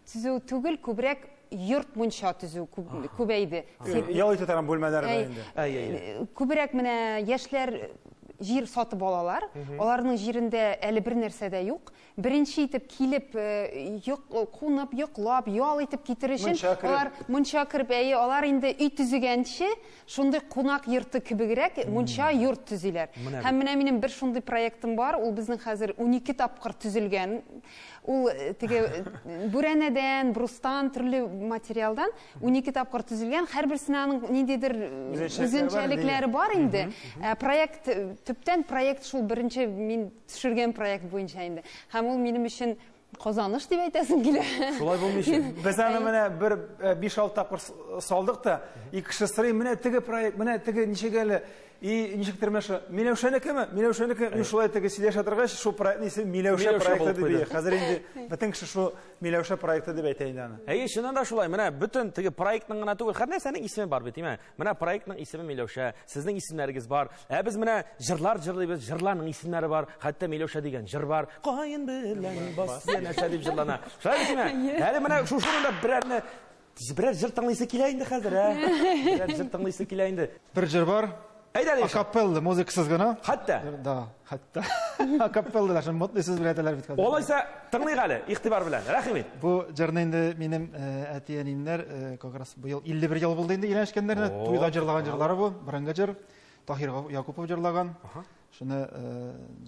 төзү түгел, күбрәк йорт мунча төзү күбәйде. Ял итә торган бүлмәләр бар инде. Әй, әй, әй. Күбрәк менә яшьләр җир сатып алалар. Аларның җирендә әле бер нәрсә дә юк. Беренче итеп килеп, кунып, йоклап, ял итеп китер өчен Мунча кереп. алар мунча кереп, әйе, алар инде өй төзегәнче шундый кунак йорты кебегрәк мунча йорт төзиләр. Менә Һәм менә минем бер шундый проектым бар, ул безнең хәзер 12 тапкыр төзелгән. Ул теге бүрәнәдән, брустан, төрле материалдан 12 тапкыр төзелгән. Һәрберсенә аның ниндидер үзенчәлекләре бар инде. Проект, төптән проект шул беренче мин төшергән проект буенча инде. Һәм ул минем өчен казаныш дип әйтәсем килә. Шулай булмыйча. Без аны менә бер 5-6 тапкыр салдык та, и кеше сорый, менә теге проект, менә теге ничек әле, и ничектер менә шул Миләүшәнекеме? Миләүшәнеке, мин шулай теге сөйләшә торгач, шул проектның исеме Миләүшә проекты дип. Хәзер инде бөтен кеше шул Миләүшә проекты дип әйтә инде аны. Әйе, чыннан да шулай. Менә бөтен теге проектның гына түгел, һәр нәрсәнең исеме бар бит, димә. Менә проектның исеме Миләүшә, сезнең исемнәрегез бар. Ә без менә җырлар җырлыйбыз, җырларның исемнәре бар. Хәтта Миләүшә дигән җыр бар. Каен белән бас янәшә дип җырлана. Шулай бит, димә. Әле менә шушы урында берәр җыр тыңлыйсы килә инде хәзер, ә? Берәр җыр тыңлыйсы килә инде. Бер җыр бар. Әйдә, Алиша. Акапелла, музыкасыз гына. Хәтта. Да, хәтта. Акапелла, даже модный сүз белән әйтәләр бит хәзер. Алайса, тыңлыйк әле, игътибар белән. Рәхим ит. Бу җырны инде минем әти-әниемнәр как раз быел 51 ел булды инде өйләнешкәннәренә. Туйда җырлаган җырлары бу, борынгы җыр. Таһир Якупов җырлаган. Шуны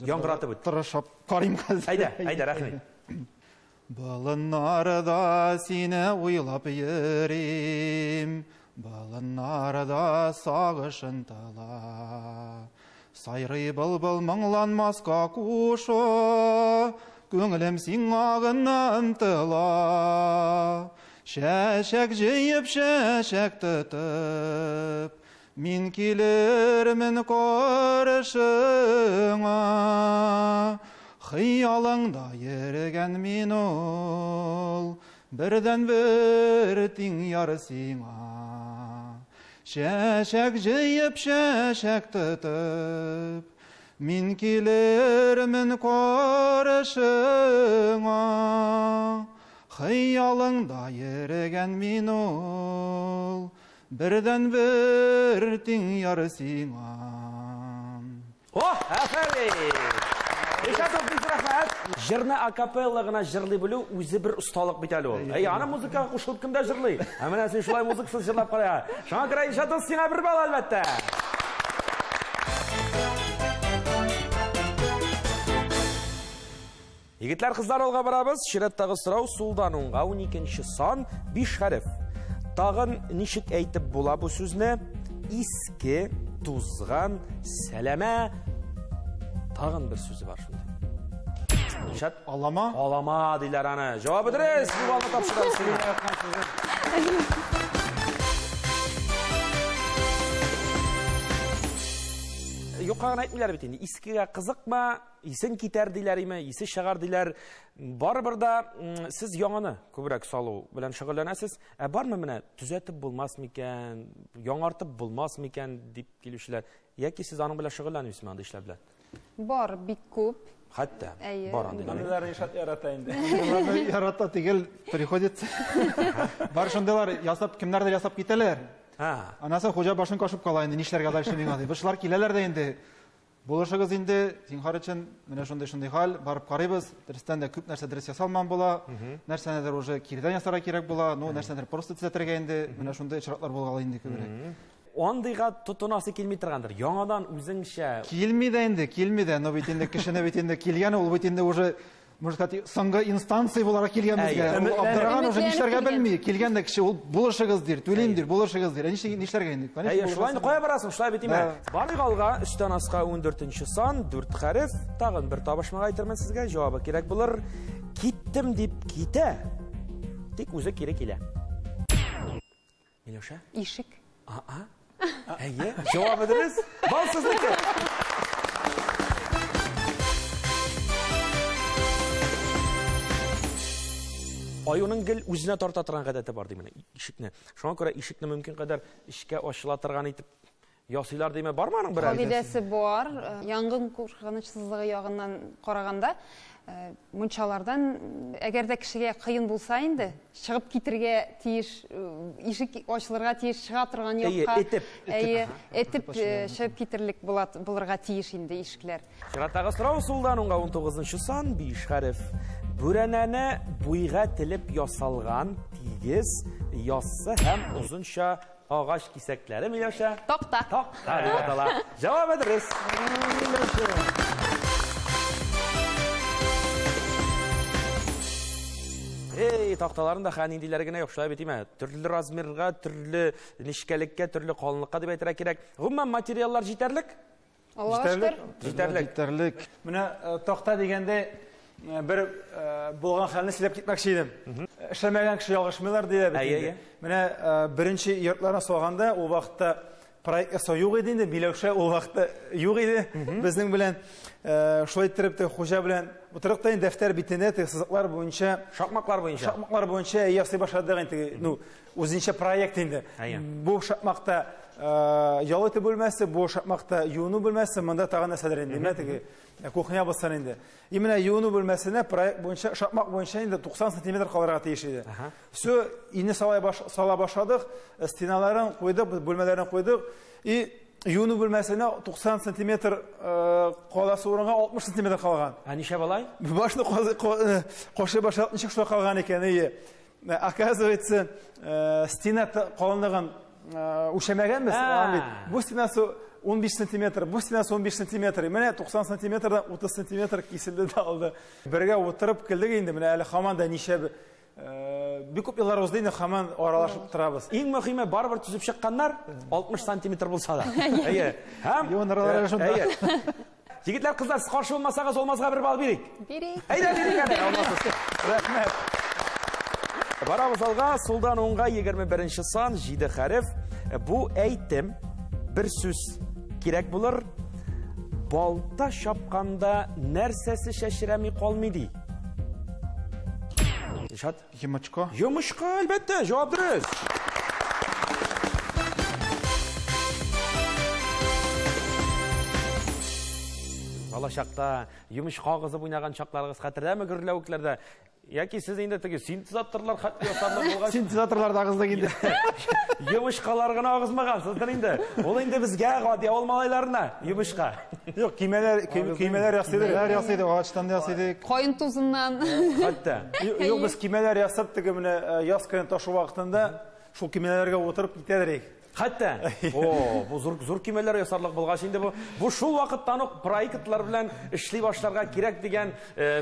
яңгыратып үт. Тырышып карыйм хәзер. Әйдә, әйдә, рәхим ит. Болыннарда сине уйлап йөрим, болыннарда сагышын тала. Сайрый былбыл моңланмаска куша, күңелем сиңа гына ынтыла. Чәчәк җыеп, чәчәк тотып, мин килермен каршыңа. Хыялыңда йөргән мин ул, бердән бер тиң яр сиңа. Чәчәк җыеп, чәчәк тотып, мин килермен каршыңа. Хыялыңда йөргән мин ул, бердән бер тиң яр сиңа. О, афәрин! Ишатов, бик рәхмәт. Җырны акапелла гына җырлый белү үзе бер осталык бит әле ул. Әй, аны музыкага кушылып кем дә җырлый. Ә менә син шулай музыкасыз җырлап кара. Шуңа күрә Ишатов сиңа бер балл әлбәттә. Егетләр, кызлар, алга барабыз. Чираттагы сорау сулдан уңга 12 сан, 5 хәреф. Тагын ничек әйтеп була бу сүзне? Иске, тузган, сәләмә. Тагын бер сүзе бар шунда. Ишат? Алама. Алама диләр аны. Җавабы дөрес. Бу балны тапшырабыз сиңа. Юкка гына әйтмиләр бит инде. Искегә кызыкма, исең китәр диләр име, исе чыгар диләр. Барыбер да сез яңаны күбрәк салу белән шөгыльләнәсез. Ә бармы менә төзәтеп булмас микән, яңартып булмас микән дип килүчеләр? Яки сез аның белән шөгыльләнмисезме андый эшләр белән? Бар, бик күп. Хәтта бар андыйлар. Андыйлар Ишат ярата инде. Андыйларны ярата түгел, приходится. Бар шундыйлар ясап, кемнәрдер ясап китәләр. Анасы хуҗа башын кашып кала инде, нишләргә дальше миңа дип. Башлар киләләр дә инде. Булышыгыз инде, зинһар өчен, менә шундый-шундый хәл, барып карыйбыз. Дөрестән дә күп нәрсә дөрес ясалман була, нәрсәнедер уже кирдән ясарга кирәк була, ну нәрсәнедер просто төзәтергә инде, менә шундый очраклар булган инде күбрәк. Андыйга тотынасы килми торгандыр. Яңадан үзеңчә. Килми дә инде, килми дә, но бит инде кешене бит инде килгән, ул бит инде уже, можно сказать, соңгы инстанция буларак килгән безгә. Ул аптыраган уже нишләргә белми. Килгән дә кеше ул булышыгыз дир, түлим дир, булышыгыз дир. Ә нишләргә инде? Конечно, Әйе, шулай инде булышасың. кая барасың, шулай бит име? Барыйк алга, өстән аска 14 сан, 4 хәреф. Тагын бер табышмак әйтермен сезгә, җавабы кирәк булыр. Киттем дип китә, тик үзе кире килә. Миләүшә? Ишек. А-а. Әйе, җавабы дөрес. Бал сезнеке. Аюның гел үзенә тарта торган гадәте бар димени, ишекне. Шуңа күрә ишекне мөмкин кадәр эчкә ачыла торган итеп ясыйлар димә, бармы аның берәр? Кагыйдәсе бар. Янгын куркынычсызлыгы ягыннан караганда, мунчалардан, әгәр дә кешегә кыен булса инде, чыгып китергә тиеш, ишек ачылырга тиеш, чыга торган Әйе, якка. этеп, этеп. Әйе, этеп, Этеп ачыла. чыгып китерлек булырга тиеш инде ишекләр. Чираттагы сорау сулдан уңга 19 сан, 5 хәреф. Бүрәнәне буйга телеп ясалган тигез, яссы һәм озынча агач кисәкләре, Миләүшә? Такта. Такта дип атала. Җавабы дөрес. Ай, такталарын да хә ниндиләре генә юк, шулай бит име? Төрле размерга, төрле нечкәлеккә, төрле калынлыкка дип әйтергә кирәк. Гомумән материаллар җитәрлек? Аллага шөкер. Җитәрлек. Җитәрлек. Менә такта дигәндә бер булган хәлне сөйләп китмәкче идем. Эшләмәгән кеше ялгышмыйлар диләр бит инде. Менә беренче йортларны салганда ул вакытта проект ясау юк иде инде, Миләүшә ул вакытта юк иде безнең белән. Шулай иттереп тә хуҗа белән утырып та инде дәфтәр битенә теге сызыклар буенча, шакмаклар буенча, шакмаклар буенча ясый башладык инде. Ну, үзенчә проект инде. Бу шакмакта ял итү бүлмәсе, бу шакмакта юыну бүлмәсе, монда тагын нәрсәдер инде, менә теге кухня булсын инде. И менә юыну бүлмәсенә проект буенча, шакмак буенча инде 90 сантиметр калырга тиеш иде. Все, инде сала башладык, стеналарын куйдык, бүлмәләрен куйдык. И юыну бүлмәсенә 90 сантиметр каласы урынга 60 сантиметр калган. Ә ничә болай? Башны кошый башлап ничек шулай калган икән, ие. Оказывается, стена калынлыгын үлчәмәгәнбез. Бу стенасы 15 сантиметр, бу стенасы 15 сантиметр. Менә 90 сантиметрдан 30 сантиметр киселде дә алды. Бергә утырып килдек инде, менә әле һаман да ничә бик күп еллар узды инде, һаман аралашып торабыз. Иң мөһиме, барыбер төзеп чыкканнар, 60 сантиметр булса да. Әйе. Һәм юыныралар шунда. Егетләр, кызлар, сез каршы булмасагыз, Алмазга бер балл бирик. Бирик. Әйдә, бирик әле, Алмаз. Рәхмәт. Барабыз алга, сулдан уңга 21 сан, 7 хәреф. Бу әйтем, бер сүз кирәк булыр. Балта чапканда нәрсәсе шәшерәми калмый ди? Илшат? Йомычка. Йомычка, әлбәттә, җавап дөрес. Балачакта йомычка агызып уйнаган чакларыгыз хәтердәме гөрләвекләрдә? Яки сез инде теге синтезаторлар хәтле ясарлык булгач, синтезаторлар да агыздык инде. Йомычкалар гына агызмагансыздыр инде. Ул инде безгә гади авыл малайларына йомычка. Юк, көймәләр ясыйдык. Көймәләр ясыйдык, агачтан да ясыйдык. Каен тузыннан. Хәтта. Юк, без көймәләр ясап теге менә яз көне ташу вакытында шул көймәләргә утырып китәдер идек. Хәтта. О, бу зур көймәләр ясарлык булгач инде бу. Бу шул вакыттан ук проектлар белән эшли башларга кирәк дигән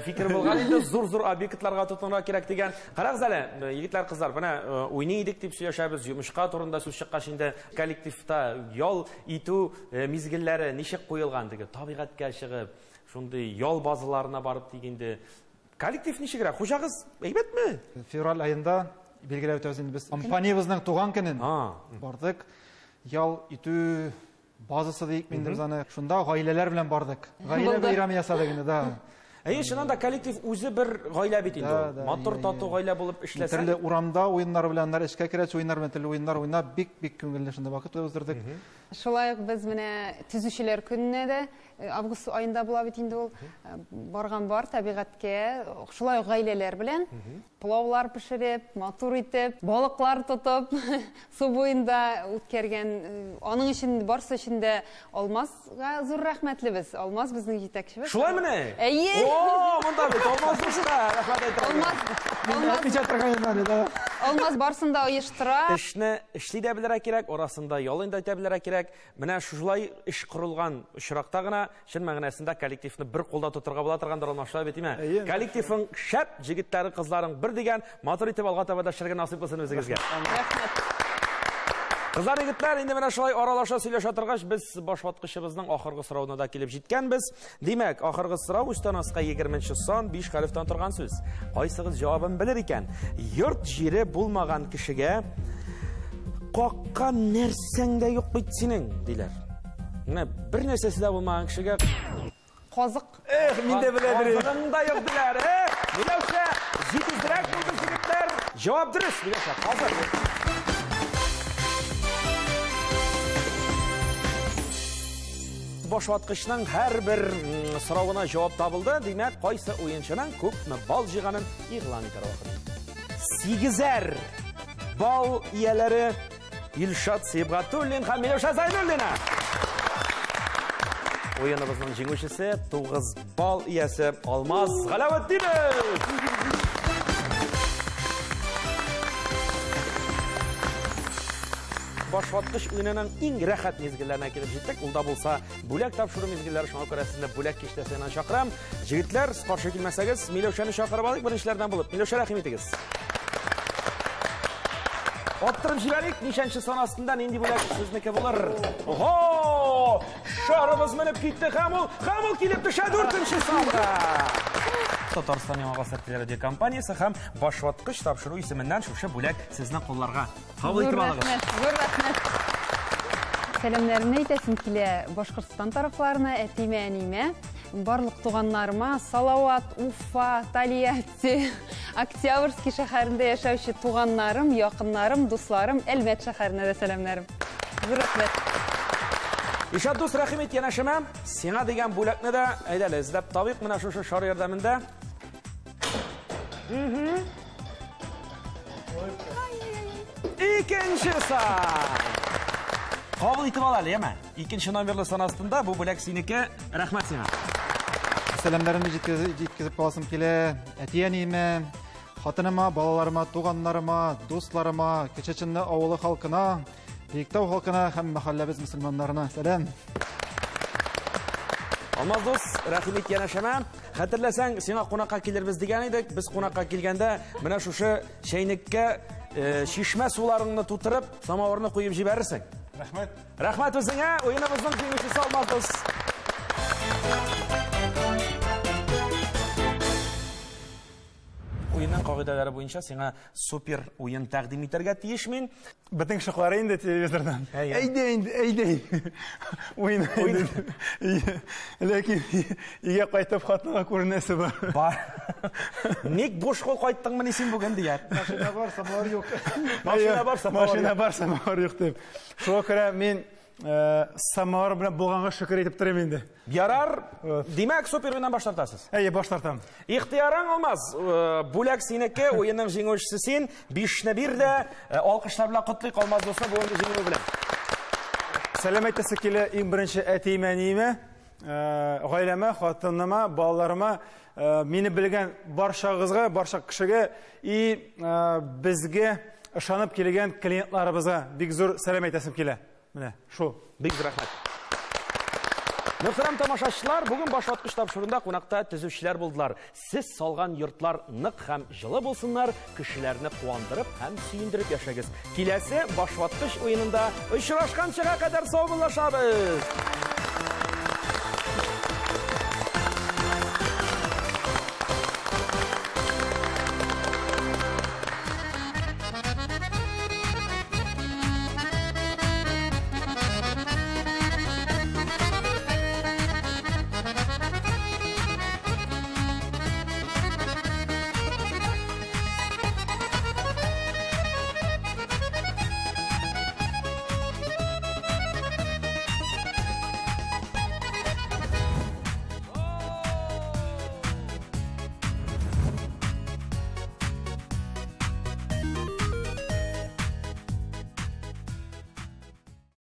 фикер булган инде, зур-зур объектларга тотынырга кирәк дигән. Карагыз әле, егетләр, кызлар, менә уйный идек дип сөйләшәбез, йомычка турында сүз чыккач инде коллективта ял итү мизгелләре ничек куелган теге табигатькә чыгып, шундый ял базаларына барып дип инде. Коллектив ничегрәк? Хуҗагыз әйбәтме? Февраль аенда билгеләп үтәбез инде без компаниябезнең туган көнен бардык. Ял итү базасы диек инде без аны. Шунда гаиләләр белән бардык. Гаилә бәйрәме ясадык инде, да. Әйе, чыннан да коллектив үзе бер гаилә бит инде ул. Матур тату гаилә булып эшләсә. Төрле урамда уеннар белән, аннары эшкә керәче уеннар белән төрле уеннар уйнап, бик-бик күңелле шунда вакыт уздырдык. Шулай ук без менә төзүчеләр көненә дә август аенда була бит инде ул. Барган бар табигатькә, шулай ук гаиләләр белән пылаулар пешереп, матур итеп, балыклар тотып, су буенда үткәргән. Аның өчен, барсы өчен дә Алмазга зур рәхмәтлебез. Алмаз безнең җитәкчебез. Шулаймыни? Әйе. О, монда бит Алмаз душка, рәхмәт әйтәм. Алмаз барсын да оештыра. Эшне эшли дә белергә кирәк, арасында ял инде итә белергә кирәк. Менә шулай эш корылган очракта гына чын мәгънәсендә коллективны бер кулда тотырга була торгандыр, Алмаз, шулай бит, име? Коллективың шәп, җегетләре, кызларың бер дигән, матур итеп алга таба да эшләргә насыйп булсын үзегезгә. Рәхмәт. Кызлар, егетләр, инде менә шулай аралаша, сөйләшә торгач, без башваткычыбызның ахыргы соравына да килеп җиткәнбез. Димәк, ахыргы сорау өстән аска 20 сан, 5 хәрефтән торган сүз. Кайсыгыз җавабын белер икән? Йорт җире булмаган кешегә каккан нәрсәң дә юк бит синең, диләр. Менә бер нәрсәсе дә булмаган кешегә Казык. Эх, мин дә белә бирем. Казыгың да юк диләр. Эх, Миләүшә, җитезрәк булды егетләр. Җавап дөрес, Миләүшә, казык. Башваткычның һәрбер соравына җавап табылды. Димәк, кайсы уенчының күпме балл җыйганын игълан итәр вакыт. 8 балл ияләре Илшат Сибгатуллин һәм Миләүшә Зайнуллина. Уеныбызның җиңүчесе 9 балл иясе Алмаз Галәветдинов. Башваткыч уенының иң рәхәт мизгелләренә килеп җиттек. Ул да булса бүләк тапшыру мизгелләре, шуңа күрә сезне бүләк киштәсенә чакырам. Җегетләр, каршы килмәсәгез, Миләүшәне чакырып алыйк беренчеләрдән булып. Миләүшә, рәхим итегез. Аттырып җибәрик, ничәнче сан астында нинди бүләк сезнеке булыр? Ого! Шарыбыз менеп китте һәм ул, һәм ул килеп төшә дүртенче санга. Татарстан Яңа гасыр телерадиокомпаниясе һәм Башваткыч тапшыру исеменнән шушы бүләк сезнең кулларга. Кабул итеп алыгыз. Зур рәхмәт. Сәламнәремне әйтәсем килә Башкортстан тарафларына, әтиемә, әниемә, барлык туганнарыма, Салават, Уфа, Тольятти, Октябрьский шәһәрендә яшәүче туганнарым, якыннарым, дусларым, Әлмәт шәһәренә дә сәламнәрем. Зур рәхмәт. Ишат дус, рәхим ит янәшәмә. Сиңа дигән бүләкне дә әйдә әле эзләп табыйк менә шушы шар ярдәмендә. Икенче сан. Кабул итеп ал әле, яме. Икенче номерлы сан астында бу бүләк синеке. Рәхмәт сиңа. Сәламнәремне җиткезеп каласым килә. Әти-әниемә, хатыныма, балаларыма, туганнарыма, дусларыма, Кече Чынны авылы халкына, Биектау халкына һәм мәхәлләбез мөселманнарына сәлам. Алмаз дус, рәхим ит янәшәмә. Хәтерләсәң, сиңа кунакка килербез дигән идек. Без кунакка килгәндә менә шушы чәйнеккә чишмә суларыңны тутырып, самавырны куеп җибәрерсең. Рәхмәт. Рәхмәт үзеңә, уеныбызның җиңүчесе Алмаз дус. Уенның кагыйдәләре буенча сиңа супер уен тәкъдим итәргә тиеш мин. Бөтен кеше карый инде телевизордан. Әйдә инде, әйдә. Уен инде. Ләкин өйгә кайтып хатынга күренәсе бар. Бар. Ник буш кул кайттыңмыни син бүген дияр. Машина бар, самавыр юк. Машина бар, самавыр. Машина бар, самавыр юк дип. Шуңа күрә мин самавыр белән булганга шөкер итеп торыйм инде. Ярар, димәк, супер уеннан баш тартасыз. Әйе, баш тартам. Ихтыярың Алмаз, бүләк синеке, уенның җиңүчесе син. 5-не бир дә, алкышлар белән котлыйк Алмаз дусны бүгенге җиңүе белән. Сәлам әйтәсе килә иң беренче әтиемә, әниемә, гаиләмә, хатыныма, балаларыма, мине белгән барчагызга, барча кешегә и безгә ышанып килгән клиентларыбызга бик зур сәлам әйтәсем килә. Менә шул. Бик зур рәхмәт. Мөхтәрәм тамашачылар, бүген Башваткыч тапшыруында кунакта төзүчеләр булдылар. Сез салган йортлар нык һәм җылы булсыннар, кешеләрне куандырып һәм сөендереп яшәгез. Киләсе Башваткыч уенында очрашканчыга кадәр саубуллашабыз.